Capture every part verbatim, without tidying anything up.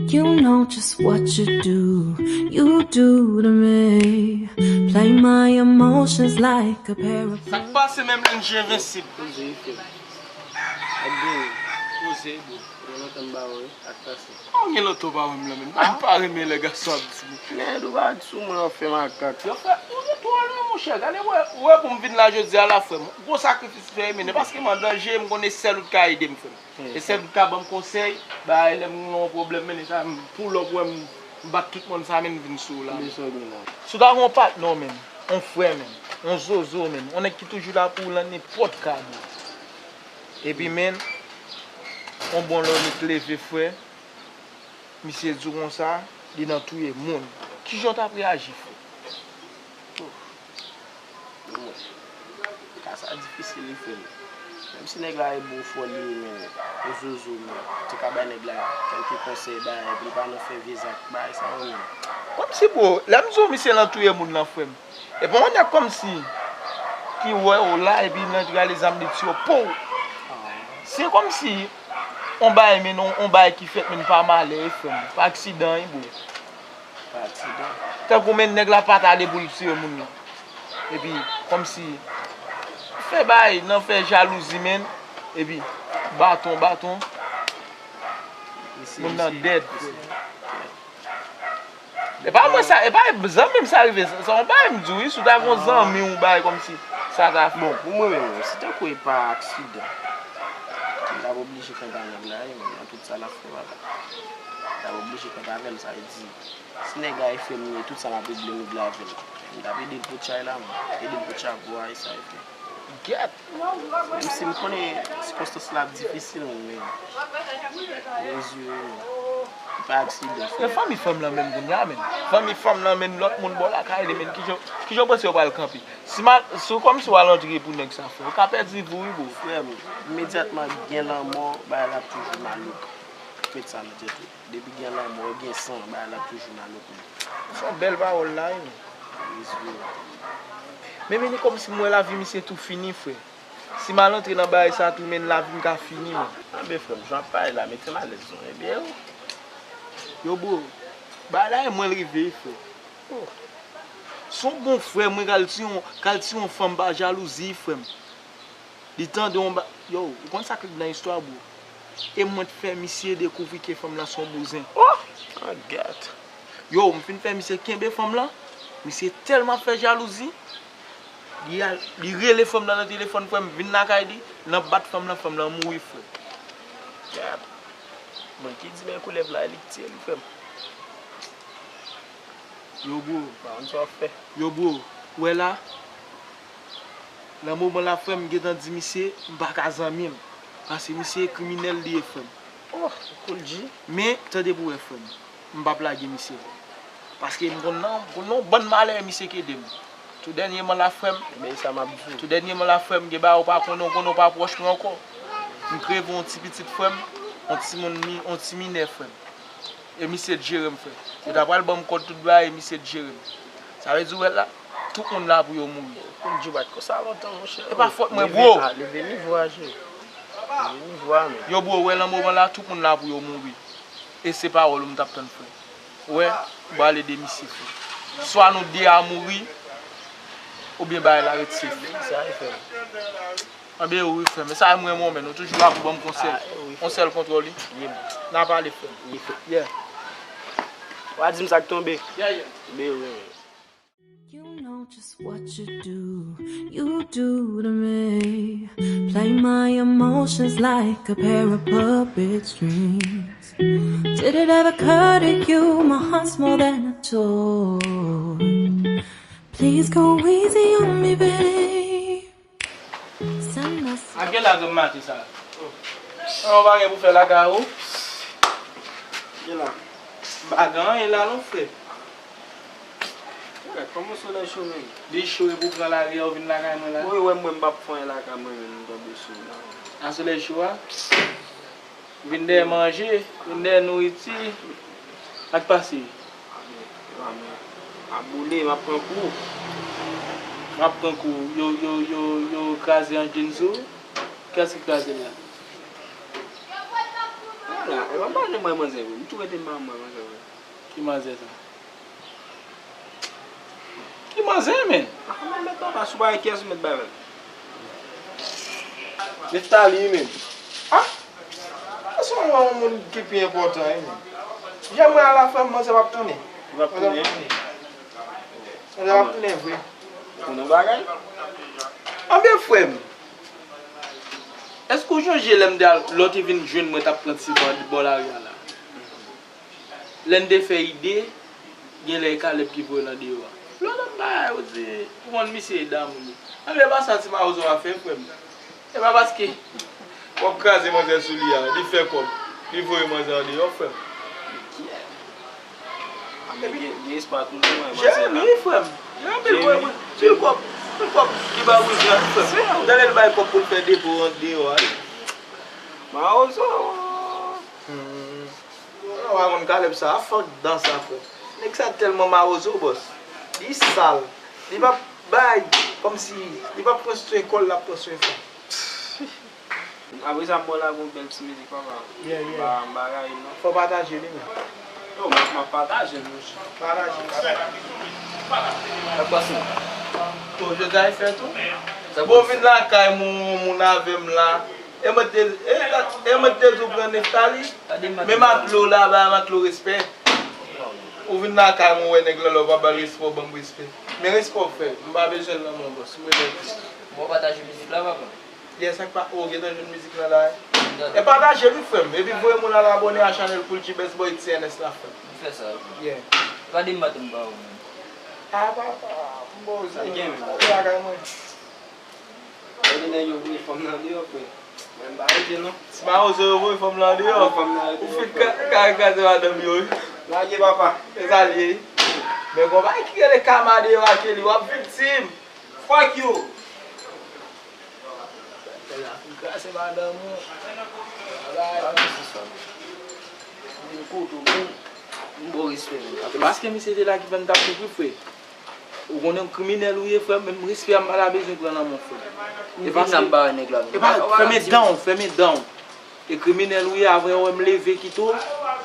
You know just what you do, you do to me. Play my emotions like a pair of Sa k pase menm lè n je envensib? Poze ife. Ak demi. Poze, bro. Gen lontan m ba ou, wi, ak pase. Ou gen lontan ou pa wè m la, menm. M pa renmen lè gason ap di. Nèg ou pa di sou mwen, ou fè makak. Yo, frè, ou gen twò lwen, monchè. Gade, wè, wè pou m vin la jodi a la, frè m. Gwo sakrifis m fè, men paske m an danje, m konnen sèl ou t ka ede m, frè m. E sèl ou t ka ban m konsèy, bay lè m gen yon pwoblèm, men sa, m pull up, wè m bat tout moun sa, men m vin sou ou la. Kòman sa w gen la? Si w ta gen yon patnè w, menm, yon frè, menm, yon zozo, menm, yon nèg ki toujou la pou ou lan nenpòt ka, bro. Epi, menm, yon bon lè w leve, frè, misye di w konsa, li nan touye moun. Kijan w t ap reyaji, frè? Ka sa difisil, wi, frè m. Menm si nèg la e bon fò li ye, men, yon zozo, men, ou te ka bay nèg la kèlke konsèy, bay, epi l pa nan fè vye zak, bay sa yo menm. Kòmsi, bro, lè m di w misye nan touye moun nan, frè m, e pa yon nèg kòmsi ki wè w la, epi l antre rale zam, li tiye w, pow! Se kòmsi yon bagay, men, yon, yon bagay ki fèt, men, pa malè, wi, frè m, pa aksidan, wi, bro. Pa aksidan. Tankou, men, nèg la pa t ale pou l tiye moun nan. Epi, kòmsi, fè bagay nan fè jalouzi, men. Epi, baton, baton. Moun nan dèd, frè. E pa mwen sa, e pa zanmi m sa rive. Sa, sa yon bagay m di w, wi, si w ta gen yon zanmi w, yon bagay kòmsi, sa ta fè. Bon, pou mwen menm, si tankou e pa aksidan, m t ap oblije kontan nèg la, wi, men nan tout sa l ap fè, papa. M t ap oblije kontan avè l, sa vle di, si nèg la e frè m li ye, tout sa m ap regle, m regle avè l. M t ap ede l pou tchay la, mwen. Ede l pou tchay bwa, e sa e fè. Gèt! Menm si m konnen sikonstans la ap difisil, men rezire, men. Li pa aksidan, frè. Men fanmi fanm lan menm kounye a, men. Fanmi fanm lan, men, lòt moun bò lakay li, men. Kijan, kijan w panse yo pral kanpe? Si mal, si w kòmsi w al antre pou nèg sa, frè, ou ka pèdi vi w, wi, bro. Frè m, imedyatman gen lanmò, bagay la ap toujou malouk. Met sa nan tèt ou. Depi gen lanmò, gen san, bagay la ap toujou malouk, men. Se yon bèl pawòl la, wi. Rezire. Men, men, li kòmsi m wè lavi misye tou fini, frè. Si m al antre nan bagay sa tou, men, lavi m ka fini, men. Anben, frè m, jan w ap pale la, mete m alèz, non. Ebyen, yo, bro, bagay la e mwen l rive, frè. Oh. Se yon bon frè mwen k al tiye yon, k al tiye yon fanm pa jalouzi, frè m. Li tande yon ba-, yo, ou konn sa k rive nan istwa, bro? E mwen t fè misye dekouvri ke fanm lan se yon bouzen. Oh! Ah, gad. Yo, m fin fè misye kenbe fanm lan. Misye tèlman fè jalouzi. Li al, li rele fanm lan nan telefòn, frè m, vin lakay li. Nan bat fanm lan, fanm lan mouri, frè. Gad. Bon, ki di men koulèv la, e li k tiye l, frè m. Yo, bro. Pa konn sa w ap fè. Yo, bro. Ou wè la? Nan moman la, frè m, m gentan di misye, m pa ka zanmi l. Paske misye kriminèl li ye, frè m. Oh, Kool G. Men, tande pou w wè, frè m. M p ap lage misye. Paske m konn nan, m konn nan yon bann malè misye k ede m. Tou dènyèman la, frè m. Men sa m ap di w. Tou dènyèman la, frè m, gen bagay ou pa konnen, ou konnen ou pa pwòch mwen ankò. M kreve yon ti pitit, frè m. Yon timoun mi-, yon ti minè, frè m. E misye t jere m, frè. Yo ta pral ban m kòd tout bagay, e misye t jere m. Sa vle di, ou wè la, tout moun la pou yo mouri. Kool G pa t konsa lontan, monchè. E pa fòt mwen, bro. Leve, ah, leve nivo a, Jere. Leve nivo a, men. Yo, bro, ou wè, nan moman la, tout moun la pou yo mouri. E se pawòl ou m t ap tann, frè. Ou wè, ou pral ede misye, frè. Swa nou de a mouri, oubyen bagay la ret safe. Sa e fè. Anben wi, frè m. E sa m renmen w, men. Ou toujou la pou ban m konsèy. Ah, wi, frè. Yon sèl kontwòl, wi. Wi, bon. N a pale, frè m. Wi, frè. Yeah. W a di m sa k tonbe. Yeah, yeah. Anben wi, men. You know just what you do, you do to me. Play my emotions like a pair of puppet strings. Did it ever occur to you my heart's more than a toy? Please go easy on me, babe. A kèl lè w ap mache sa? An, ou pa gen pou fè lakay ou? Gen la. M pa gen anyen la non, frè. Kòman solèy cho menm? Li cho epi w pran lari a, ou vin lakay mwen la? Wi, wè mwen, m p ap fè anyen lakay mwen menm, m tonbe sou ou la. A solèy cho a? Vin dèyè manje, vin dèyè nouriti. Sa k pase? Abone, m ap pran kou. M ap pran kou. Yo, yo, yo, yo kraze an jeans ou? Kiyès ki kraze l la? Epa, m pa janm wè manzè vre. M tou rete m pa janm wè manzè vre. Ki manzè sa? Ki manzè, menn? Ah, men mèt papa, si w pa wè kiyès ou mèt bay mèt. Neftali, wi, menn. Ah? Se yon moun ki pi enpòtan, wi, menn. Jan mwen al la, frè m, manzè p ap tounen. Li p ap tounen? Manzè p ap tounen vre. Ou konnen yon bagay? Anben, frè m, èske w chonje lè m te al, lè w te vin jwenn mwen t ap pran ti van bò lari a la? Lè n te fè ide, genlè e Caleb ki voye l andeyò a. Lòt bagay, ou di, ou konn misye e damou li. Anben, e pa sa ti mawozo a fè, frè m. E pa paske w ap kraze manzè sou li a, li fè kòb, li voye manzè andeyò, frè m. Epi gen, gen espwa toujou, mwen, manzè la. Jeremi, frè m. Gen anpil, Jeremi, mwen, mwen, pil kòb, pil kòb li ba Wilfran, frè m. Tande li bay kòb pou l fè depo andeyò a. Mawozo. Hmm. Ou pa konn Caleb sa, a fòk dan sa, frè. Nèg sa tèlman mawozo, bòs. Li sal. Li p ap bay, kòmsi, li p ap pran swen kò l, l ap pran swen fanm. Apre sa, m ba w lage yon bèl ti mizik, papa. Yeah, yeah. M pa, m pa rayi l, non. Fò w pataje li, men. Yo, m ap, m ap pataje l, monchè. Pataje, pataje. Sa k pase? Bon, jodi a e fèt ou? Bon, vin lakay mwen, yon moun avè m la. E mwen te, e, e mwen te di w pran Neftali. Men matlo la, ba matlo respè. Ou vin lakay mwen, wè nèg la, lè w pa ba l respè, w ban m respè. Men respè w fè, m pa bezwen l nan men w, bòs. Mwen nèg. Bon, pataje mizik la, papa. Yes, sa k pa, oh, gentan jwenn mizik la la, eh. E pataje l wi, frè m. Epi voye moun al abòne a chanèl Cool G Best Boy T N S la, frè m. M fè sa, wi. Yeah. Pa de m pa tande pa ou, men. Ah, pa, pa, m ba w zen, men. Sa gen, men. Sa gen lakay mwen. Gade nèg yo voye fanm nan deyò, frè. Mwen m pa rete non. Ti mawozo yo voye fanm nan deyò. Voye fanm nan deyò, frè. Ou fin ka, ka kraze madanm yo, wi. Lage papa. Se sa l ye, wi. Men gon bagay ki rele kama deyò a Kelly, w ap viktim. Fuck you. Nèg la fin kraze madanm ou. Bagay. Vin kote w, men. M ba w respè, men. Se paske misye te la ki fè m t ap soufri, frè. Ou konnen kriminèl ou ye, frè m, menm respè a m pa ta bezwen pran nan men w, frè m. E pa, fèmen dan w, fèmen dan w. E kriminèl ou ye, avan w wè m leve kite w,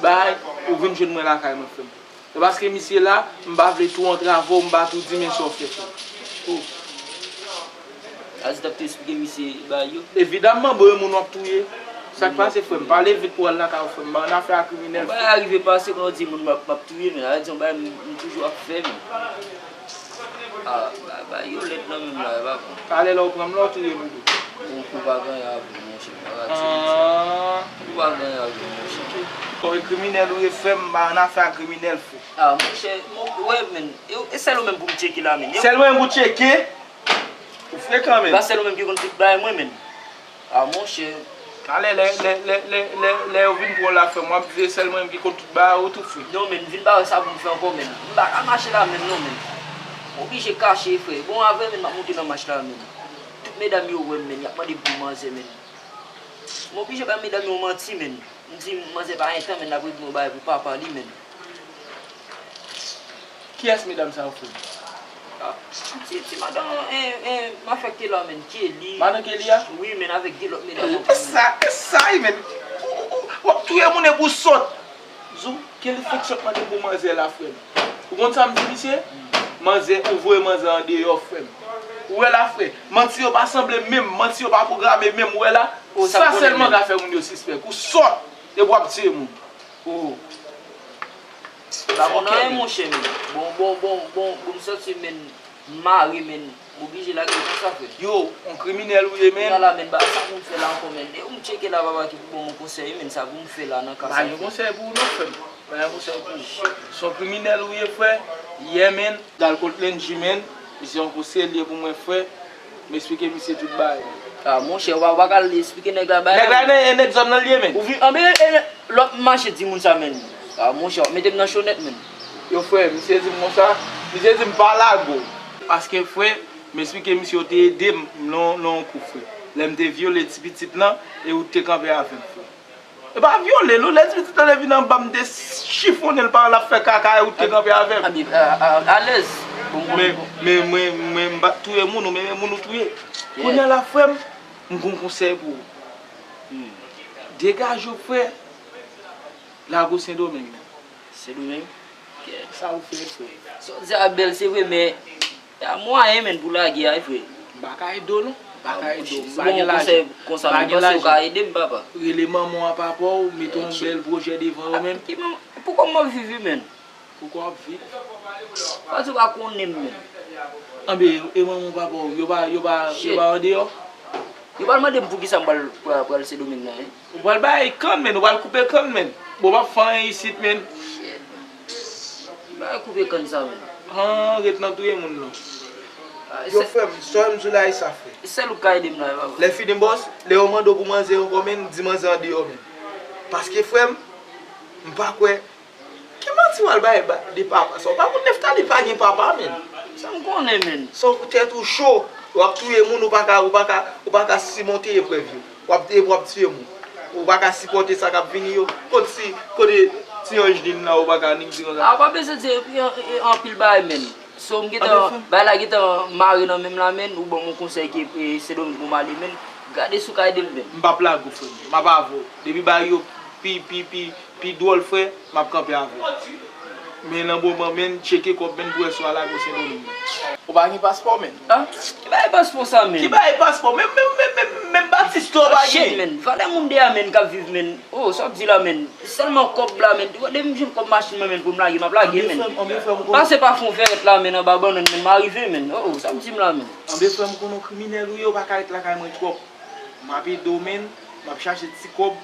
bay, ou vin jwenn mwen lakay mwen, frè m. Se paske misye la, m pa vle tou antrave w, m pa tou di men sa w fè, frè m. Oh. Aziz t ap tou esplike misye bagay yo. Evidamman, bon, e moun w ap touye. Sa k pase, frè m? Pale vit pou w al lakay ou, frè m. M pa nan afè a kriminèl, frè m. Yon bagay rive pase, kounye a w di moun m ap, m ap touye, men. Sa vle di yon bagay m, m toujou ap fè, men. Ah, ba, ba, yo lèd nan menm la, e pa bon. Talè lè w pran m la, w touye m tou. Ou, ou pa gen anyen avè m, monchè. Pa ka di m sa. Ah. Ou pa gen anyen avè m, monchè. Kòm e kriminèl ou ye, frè m, m pa nan afè a kriminèl, frè. Ah, monchè, mon, wè, men. E, e sèl ou menm pou m tcheke la, men. Sèl mwen pou tcheke? Ou frekan, men. Pa sèl ou menm ki konn tout bagay mwen, men. Ah, monchè. Talè, lè, lè, lè, lè, lè, lè yo vin pran w la, frè m, w ap di se sèl mwen menm ki konn tout bagay ou tou, frè. Non, men, vin pa wè sa pou m fè ankò, men. M pa ka mache la menm, non, men. M oblije kache, frè. Bon, avè, men, m ap moute nan mach la, men. Tout medam yo wè m, men, y ap mande pou manzè, men. M oblije bay medam yo manti, men. M di manzè pa gen tan, men, l ap regle yon bagay pou papa li, men. Kiyès medam sa yo, frè m? Ah, ti, ti madanm, eh, eh, m afèkte la, men, Kelly. Madan Kelly a? Wi, men, avèk de lòt medam ankò, men. E sa, e sa, wi, men. Ou, ou, ou, w ap touye moun epi w sòt. Zou, Kelly fèk sòt mande pou manzè la, frè m. Ou konn sa m di misye? Manzè, ou voye manzè andeyò, frè m. Ou wè la, frè. Manti yo pa sanble menm, manti yo pa pwograme menm, ou wè la. Sa sèlman ka fè moun yo sispèk. Ou sòt, epi w ap tiye moun. Oh. Sa bon, nan, monchè, men. Bon, bon, bon, bon, bon, m santi, men, m mare, men, m oblije lage l konsa, frè. Yo, yon kriminèl ou ye, men. Kounya la, men, ba, sa pou m fè la ankò, men. E ou m tcheke la, papa, ki pou ban m yon konsèy, men, sa pou m fè la nan ka sa, frè. Pa gen konsèy pou ou non, frè m. Pa gen konsèy pou ou. Se yon kriminèl ou ye, frè. Yeah, men. Dal kot Lendji, men. Misye yon konseye l ye pou mwen, frè. M esplike misye tout bagay. Ah, monchè, ou pa, ou pa ka al esplike nèg la bagay. Nèg la, e nèg zòn nan l ye, men. Ou vin, anben, e, e, lòt mache di moun sa, men. Ah, monchè, w ap mete m nan cho nèt, men. Yo, frè, misye di m konsa, misye di m pa lage w. Paske, frè, m esplike misye yo te ede m nan, nan yon kou, frè. Lè m te vyole ti pitit lan, e ou te kanpe avè m, frè. E pa vyole l, lè ti pitit lan te vin anba m, m te chifonnen l pa l ap fè kaka e ou te kanpe avè m. Abi, a, a, alèz. Bon, bon, men, bon. Men, mwen, mwen, m pa t touye moun, ou, men, men moun ou touye. Yeah. Kounye a la, frè m, m gon konsèy pou ou. Hmm. Degaje w, frè. Lago Sendomeng, men. Sendomeng? Kè. Sa ou fè, frè? Sa w di a bèl, se vre, men a mwayen, men, pou lage a, wi, frè. M pa ka ede w, non. M pa ka ede w. M pa gen lajan. Si w ba m yon konsèy konsa, men, m panse w ka ede m, papa. Rele manman w a papa w, mete yon bèl pwojè devan yo, men. Ki manman? Poukò m ap viv, men? Poukò w ap viv? Pati w pa konnen m, men. Anben, e manman w, papa w, yo pa, yo pa, yo pa andeyò? Yo pral mande m poukisa m pral, pral, pral Sendomeng nan, wi. Ou pral bay kann, men, ou pral koupe kann, men. Bon, w p ap fè anyen isit, men. Shit. Bagay koupe kann sa, men. Han, ret nan touye moun, non. Yo, frè m, sa w m di w la, e sa, frè. Sèl ou k ka ede m la, papa. Lè fini, bòs, lè yo mande w pou manzè ankò, men, di manzè andeyò, men. Paske, frè m, m pa kwè. Ki manti w al bay ba-, de papa sa? Ou pa konn Neftali pa gen papa, men. Sa m konnen, men. Sa w tèt ou cho. W ap touye moun, ou pa ka, ou pa ka, ou pa ka simonte eprèv yo. W ap, w ap tiye moun. Ou pa ka sipòte sa k ap vini yo. Kot si, kote ti anj li nan, ou pa ka nik di konsa. A, w pa bezwen di, e, e, anpil bagay, men. So, m gentan, bay la gentan mare nan men m la, men, ou ban m yon konsèy ke, e, Sendomeng pou m ale, men. Gade si w ka ede m, men. M p ap lage w, frè m. M ap avè w. Depi bagay yo pi, pi, pi, pi dwòl, frè, m ap kanpe avè w. Men nan moman, men, tcheke kòb, men, pou wè si w al lage w Sendomeng, men. Ou pa gen paspò, men. A? Ki bagay paspò sa, men? Ki bagay paspò? Menm, menm, menm, menm, menm Batis tou ou pa gen. Shit, men. Valè moun de a, men, k ap viv, men. Oh, sa w ap di la, men. Sèlman kòb la, men. Depi m jwenn kòb machin mwen, men, pou m lage, m ap lage, men. Anben, frè m, anben, frè m, ou konnen. Pase pa fè yon vèyèt la, men, anba bannann, men, m a rive, men. Oh, oh, sa w ap di m la, men? Anben, frè m, ou konnen w kriminèl ou ye, ou pa ka ret lakay mwen twòp. M ap ede w, men, m ap chache ti kòb,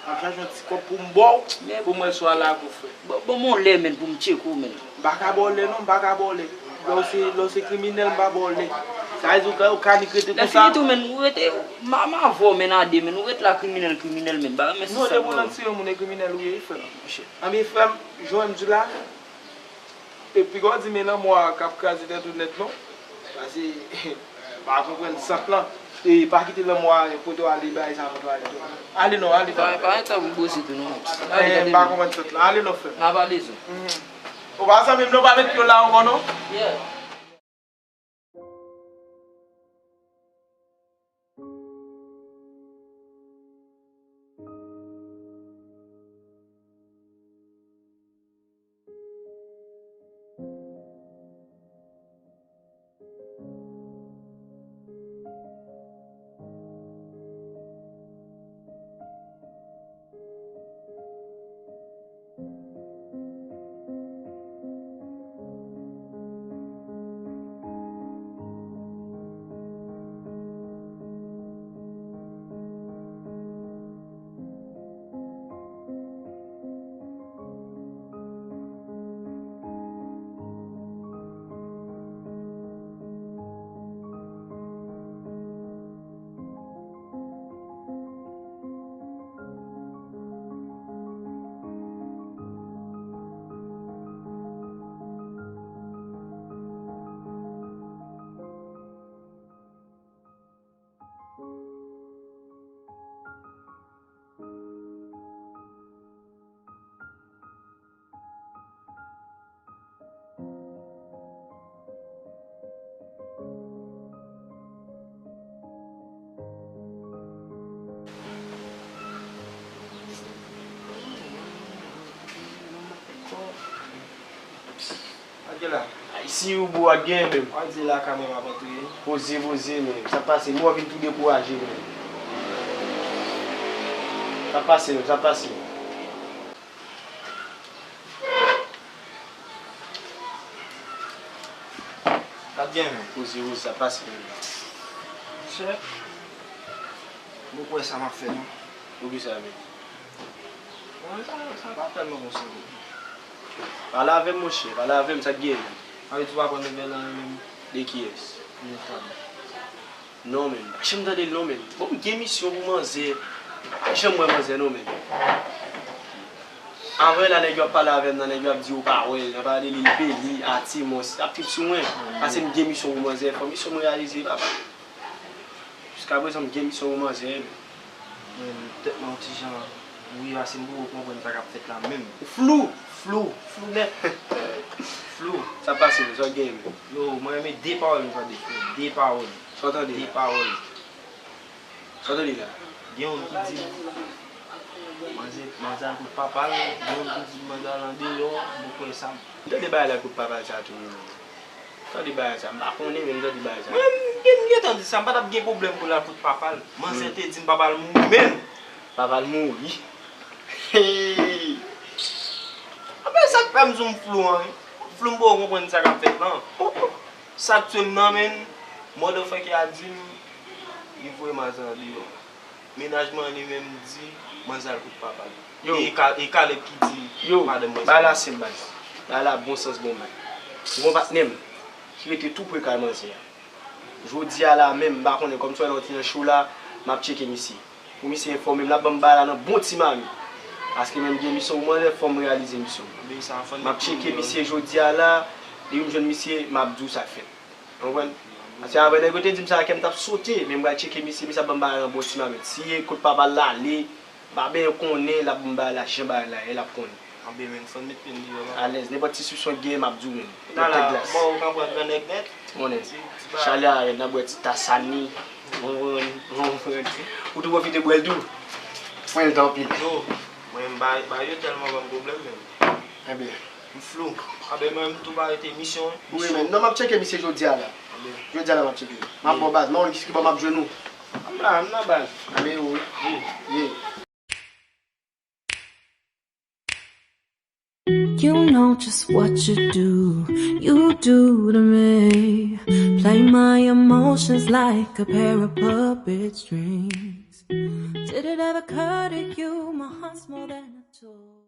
m ap chache yon ti kòb pou m ba w, pou m wè si w al lage w, frè. Ban, ban m yon lè, men, pou m tcheke w, men. M pa ka ba w lè, non, m pa ka ba w lè. Lè w se, lè w se kriminèl, m pa ba w lè. Sa vle di ou ka, ou ka nik rete konsa. Lè fini tou, men, ou rete, m a, m avè w, men, ade, men, ou ret la kriminèl, kriminèl, men. Ba, men, se sa. Non, depi w nan tire moun, e kriminèl ou ye, wi, frè m. Anben, frè m, jan w di la, e piga w di, men lanmò a k ap kraze tèt ou nèt, non. Pase, m pa konprann sant lan. E pa kite lanmò a kote w ale bay sa pou twalèt ou. Ale non, ale. Pa, pa gen tan pou boze tou non. Eh, m pa konprann sant lan. Ale non, frè m. N a pale sou. Mhm. Ou pa zanmi m non, pa met pye w la ankò non. Yeah. Gade la. Ay, si ou bo a gen menm. Gade la kanmenm ap antre. Poze, poze menm. Sa pase, m wè w vin tou dekouraje menm. Sa pase menm, sa pase. Gad gen menm. Poze, poze, sa pase menm. Chèf, m poko wè sa m ap fè non. Poukisa menm? Bon, sa, sa pa tèlman bon sou ou. Pale avè m, monchè, pale avè m, sa k gen menm? Sa vle di ou pa pran nouvèl anyen menm? De kiyès? Nèfab. Non, menm. Pa janm tande l, non, menm. Bon, m gen misyon pou manzè. Pa janm wè manzè, non, menm. Avè la, nèg yo ap pale avè m nan, nèg yo ap di yo pa wè l, y ap pale de Lil Beni, Atimòs, y ap trip sou mwen. Paske m gen misyon pou manzè, fò misyon mwen reyalize, papa. Jiskaprezan, m gen misyon pou manzè, menm. Men, tèt mwen yon ti jan bwouye, paske m poko konprann sa k ap fèt la menm. Ou flou! Flou! Flou nèt! Flou! Sa pase, menm? Sa w gen, menm? Yo, mwen renmen de pawòl m tande, frè. De pawòl. Sa w tande? De pawòl. Sa w tande la? Gen youn ki di m, Manzè, manzè al kot papa l, moun ki di manzè al andeyò, mwen kwè sa. M tande bagay la kot papa l sa tou wi, men. Tande bagay sa, m pa konnen, men m tande bagay sa. Mwen, m gen, m gentan di sa, m pa t ap gen pwoblèm pou l al kot papa l. Manzè te di m papa l mouri menm. Papa l mouri? Hey! Anben, sa k fè m di w m flou an, wi. M flou, m poko konprann sa k ap fèt lan. Sa k tye m nan, men, motherfucker a di m, li voye manzè andeyò. Mennaj mwen li menm di, manzè al kot papa l. Yo. E Ka-, e Caleb ki di, yo, madanm mwen bagay la senp baz. Bagay la bon sans bon bay. Ou gon patnè m ki rete tou pre kay manzè a. Jodi a la menm, m pa konnen, kòm sou wè lè w te nan cho la, m ap tcheke misye. Pou misye enfòme m, l ap ban m bagay la nan bon ti mamit. Paske menm gen misyon, ou mande fò m reyalize misyon. M ap tcheke misye jodi a la, depi m jwenn misye, m ap di w sa k fèt. Ou konprann? Paske avè nèg yo te di m sa, kè m t ap sote, men m pral tcheke misye, misye ap ban m bagay nan bon ti mamit. Si e kot papa l ale, m pa benyen konnen, l ap ban m bagay la, jan bagay la ye, l ap konnen. Anben, men, fò n met pye n deyò, papa. Alèz, nenpòt ti soupsyon k genyen, m ap di w, men. Nenpòt glas. Bon, ou ka pran gran nèg nèt. Ou konnen. Ti, ti bagay. Chalè a rèd, n ap bwè ti tas anni. Ou konprann? Ou konprann? Ou tou pwofite bwè l tou. Pran l tan anpil. Yo, mwen, m ba, ba yo tèlman ban m pwoblèm, men. Enben. M flou. Anben, mwen, m tou pa rete misyon. Wi, men. Non, m ap tcheke misye jodi a la. Anben. Jodi a la, m ap tcheke. M ap bò baz. M pa konn kiyès ki bò m ap jwenn ou. M la, m nan baz. Anben, wi. Ye. You know just what you do, you do to me. Play my emotions like a pair of puppet strings. Did it ever occur to you my heart's more than a toy?